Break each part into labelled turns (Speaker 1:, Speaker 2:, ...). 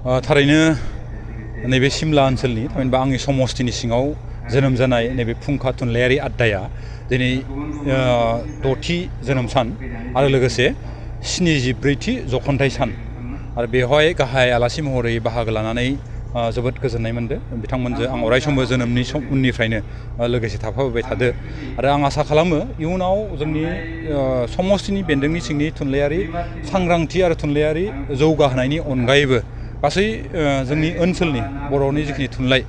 Speaker 1: थारैनो नैबे सिमला ओनसोलनि थामहिनबा आंनि समस्तिनि सिङाव जोनोम जानाय नैबे फुंखा थुनलाइयारि आड्डाया दिनै 6थि जोनोम सान आरो लोगोसे 74थि जखनथाइ सान आरो बेवहाय गाहाय आलासि महरै बाहागो लानानै जोबोद गोजोननाय मोनदों। बिथांमोनजों आं अरायसमबो जोनोमनि उननिफ्रायनो लोगोसे थाफाबाय थादो आरो आं आसा खालामो इयुनाव जोंनि समस्तिनि बेन्दोंनि सिंनि थुनलाइयारि सांग्रांथि आरो थुनलाइयारि जौगाहोनायनि अनगायैबो गासै जोंनि ओनसोलनि बर'नि जिखिनि थुनलाइ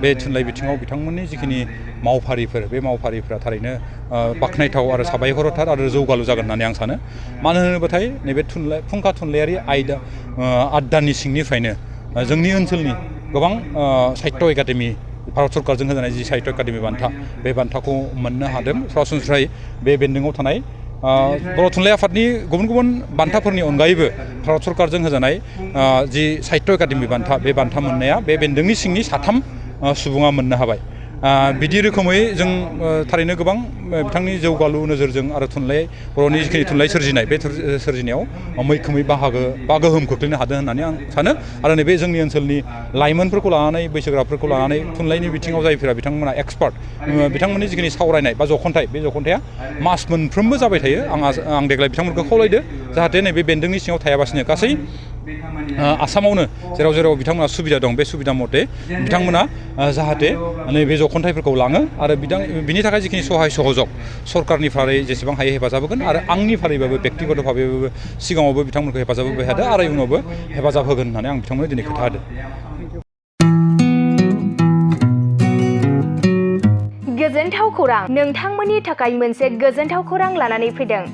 Speaker 1: बे थुनलाइ बिथिङाव बिथांमोननि जिखिनि मावफारिफोर बे मावफारिफोरा थारैनो बाख्नायथाव आरो साबायखरथार आरो जौगालु जागोन होननानै आं सानो। मानो होनोबाथाय नैबे फुंखा थुनलाइयारि आड्डानि सिंनिफ्रायनो जोंनि ओनसोलनि गोबां साहित्य एकाडेमि भारत सरकारजों होजानाय जि साहित्य एकाडेमि बान्था बे बान्थाखौ मोननो हादों। सरासनस्रायै बे बेन्दोङाव थानाय बर' थुनलाइ आफादनि गुबुन गुबुन बान्थाफोरनि अनगायैबो भारत सरकारजों होजानाय जि साहित्य एकाडेमि बान्था बे बान्था मोननाया बे बेन्दोंनि सिंनि 3 सुबुङा मोननो हाबाय। बिदि रोखोमै जों थारैनो गोबां बिथांनि जौगालु नोजोरजों आरो बर'नि जिखिनि थुनलाइ सोरजिनाय बे सोरजिनायाव मैखोमै गोहोम खोख्लैनो हादों होननानै आं सानो। आरो नैबे जोंनि ओनसोलनि लाइमोनफोरखौ लानानै बैसोगोराफोरखौ लानानै थुनलाइनि बिथिङाव जायफोरा बिथांमोना एक्सपार्ट बिथांमोननि जिखिनि सावरायनाय बा जखनथाइ बे जखनथाइया मास मोनफ्रोमबो जाबाय थायो। आं देग्लाय बिथांमोनखौ खावलायदो जाहाथे नैबे बेन्दोंनि सिङाव थायाबासिनो गासै आसामावनो जेराव जेराव बिथांमोना सुबिदा दं बे सुबिदा मथे बिथांमोना जाहाथे नैबे जखनथाइफोरखौ लाङो आरो बिनि थाखाय जिखिनि सहाय सहजग सरकारनिफ्राय जेसेबां हायो हेफाजाब होगोन आरो आंनि फारिबाबो बेक्तिगत भाबैबाबो सिगाङावबो बिथांमोनखौ हेफाजाब होबाय थादों आरो इयुनावबो हेफाजाब होगोन होननानै आं बिथांमोननो दिनै खोथा होदों।
Speaker 2: गोजोनथाव खौरां, नोंथांमोननि थाखाय मोनसे गोजोनथाव खौरां लानानै फैदों।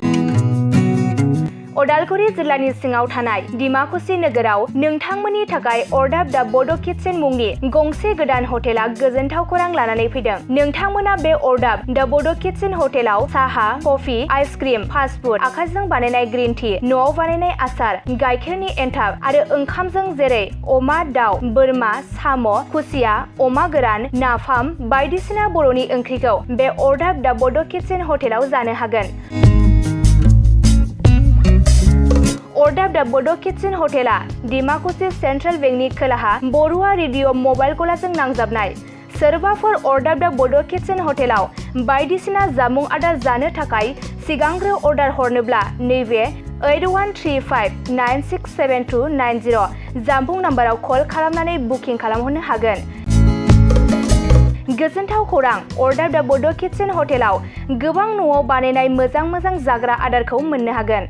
Speaker 2: उदालगुरि जिल्लानि सिङाव थानाय डिमाकुसि नोगोराव नोंथांमोननि थाखाय अरदाब दा बड' किटचेन मुंनि गंसे गोदान हटेला गोजोनथाव खौरां लानानै फैदों। नोंथांमोना बे अरदाब दा बड' किटचेन हटेलाव साहा, कफि, आइसक्रिम, फास्टफुड, आखाइजों बानायनाय ग्रिन टि, न'आव बानायनाय आसार, गाइखेरनि एन्थाब आरो ओंखामजों जेरै अमा, दाउ, बोरमा, साम', खुसिया, अमा गोरान, नाफाम बायदिसिना बर'नि ओंख्रिखौ बे अरदाब दा बड' किटचेन हटेलाव जानो हागोन। अरदाब दा बड' किटचेन हटेला डिमाकुसि सेन्ट्रेल बेंकनि खोलाहा बरुवा रेडिअ' मबाइल गलाजों नांजाबनाय। सोरबाफोर अरदाब दा बड' किटचेन हटेलाव बायदिसिना जामुं आदार जानो थाखाय सिगांग्रो अर्डार हरनोब्ला नैबे 8135967290 जामबुं नाम्बाराव कल खालामनानै बुकिं खालामहरनो हागोन। गोजोनथाव खौरां, अरदाब दा बड' किटचेन हटेलाव गोबां न'आव बानायनाय मोजां जाग्रा आदारखौ मोननो हागोन।